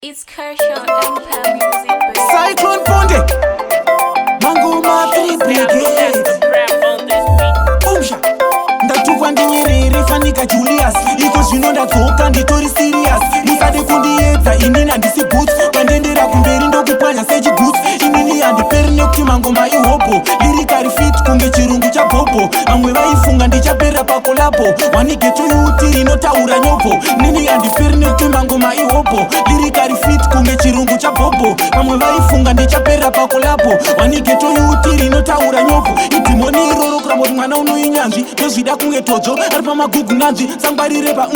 It's Kershaw Empire Music, baby. Cyclone Ponde, Mangoma 3 Brigade. Umsha, ndatukwa ndinyerere fanika Julius. Iko zvino ndadzoka, nditori serious. Musade kundiedza, inini handisi boots. Pandendera kumberi ndokupwanya sechigutsu. Inini handiperi nekuti mangoma ihobho. Lyrically fit kunge chirungu chabhobho. Vamwe vaifunga ndichaperera pacollabo. One ghetto youth rinotaura nyobvo. Nini handiperi nekuti mangoma ihobho. Lyrically fit kunge chirungu chabhobho. Vamwe vaifunga ndichaperera pacollabo. One ghetto youth rinotaura nyobvo. Idhimoni iroro kuramba kuti mwana unoinyanzvi. Ndozvida kunge todzo ari pamagugu nanzvi. Sangwarire pa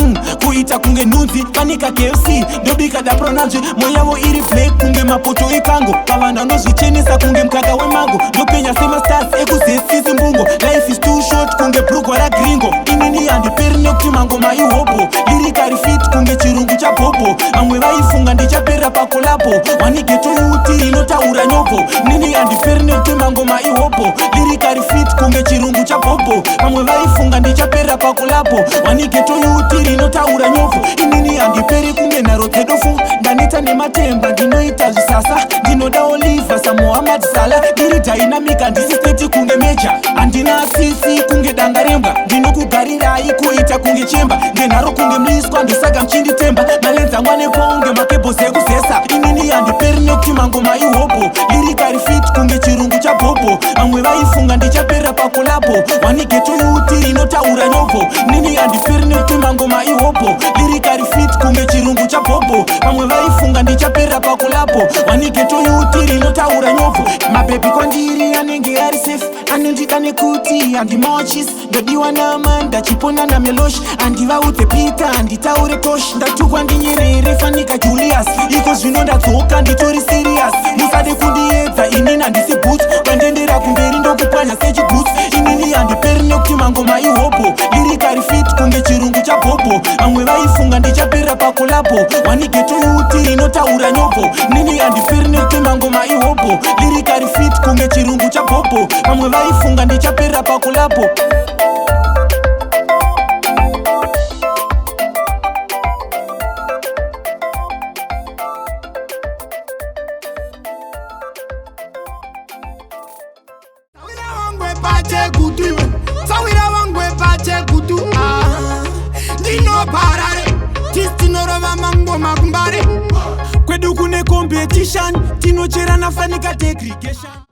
kuita kunge nhunzi. Fanika KFC, ndobika dapronanzvi. Moyavo iri black kunge mapoto ekango. Pavanhu vanozvichenesa kunge mukaka wemango. Ndopenya semastars ekuzesisi mbungo. Life is too short kunge brugwa ragringo. Inini handiperi nekuti mangoma ihobho. Lyrically fit kunge chirungu chabhobho. Vamwe vaifunga ndichaperera pacollabo. One ghetto youth rinotaura nyobvo. Nini handiperi nekuti mangoma ihobho. Lyrically fit kunge chirungu chabhobho. Vamwe vaifunga ndichaperera pacollabo. One ghetto youth rinotaura nyobvo. Inini handiperi kunge nharo dzedofu. Ndaneta nematemba, ndinoita zvisasa. Ndinoda Oliver saMohamad Salah. Ndiri dynamic, handisi static kunge meja. Handina tsitsi kunge danga rembwa. Ndinokugarirai kuita kunge chemba. Ndenharo kunge mliswa, ndosaka muchinditemba. Malenzi angu aneponge makebhosi ekuzesa. Inini handiperi nekuti mangoma ihobho. Lyrically fit kunge chirungu chabhobho. Vamwe vaifunga ndichaperera pacollabo. One ghetto youth rinotaura nyobvo. Nini handiperi nekuti mangoma ihobho. Lyrically fit kunge chirungu chabhobho. Vamwe vaifunga ndichaperera pacollabo. One ghetto youth rinotaura nyobvo. Mabhebhi kwandiri anenge ari safe. Anondida nekuti handimochis. Ndodiwa namanda chipona namelosh. Handivaudze Peter, handitaure tosh. Ndatukwa ndinyerere fanika Julius. Iko zvino ndadzoka, nditori serious. Musade kundiedza, inini handisi boots. Pandendera kumberi ndokupwanya sechigutsu. Inini handiperi nekuti mangoma ihobho. Lyrically fit kunge chirungu chabhobho. Vamwe vaifunga ndichaperera pacollabo. One ghetto youth rinotaura nyobvo. Nini handiperi nekuti mangoma ihobho. Lyrically fit kunge chirungu chabhobho. Vamwe vaifunga ndichaperera pacollabo. Sawira wangu epache kutu iwe, sawira wangu epache kutu. Ah, ndinoparare tisi tinorova mangoma kumbare. Kwedu kune competition, tinocherana fanika degregation.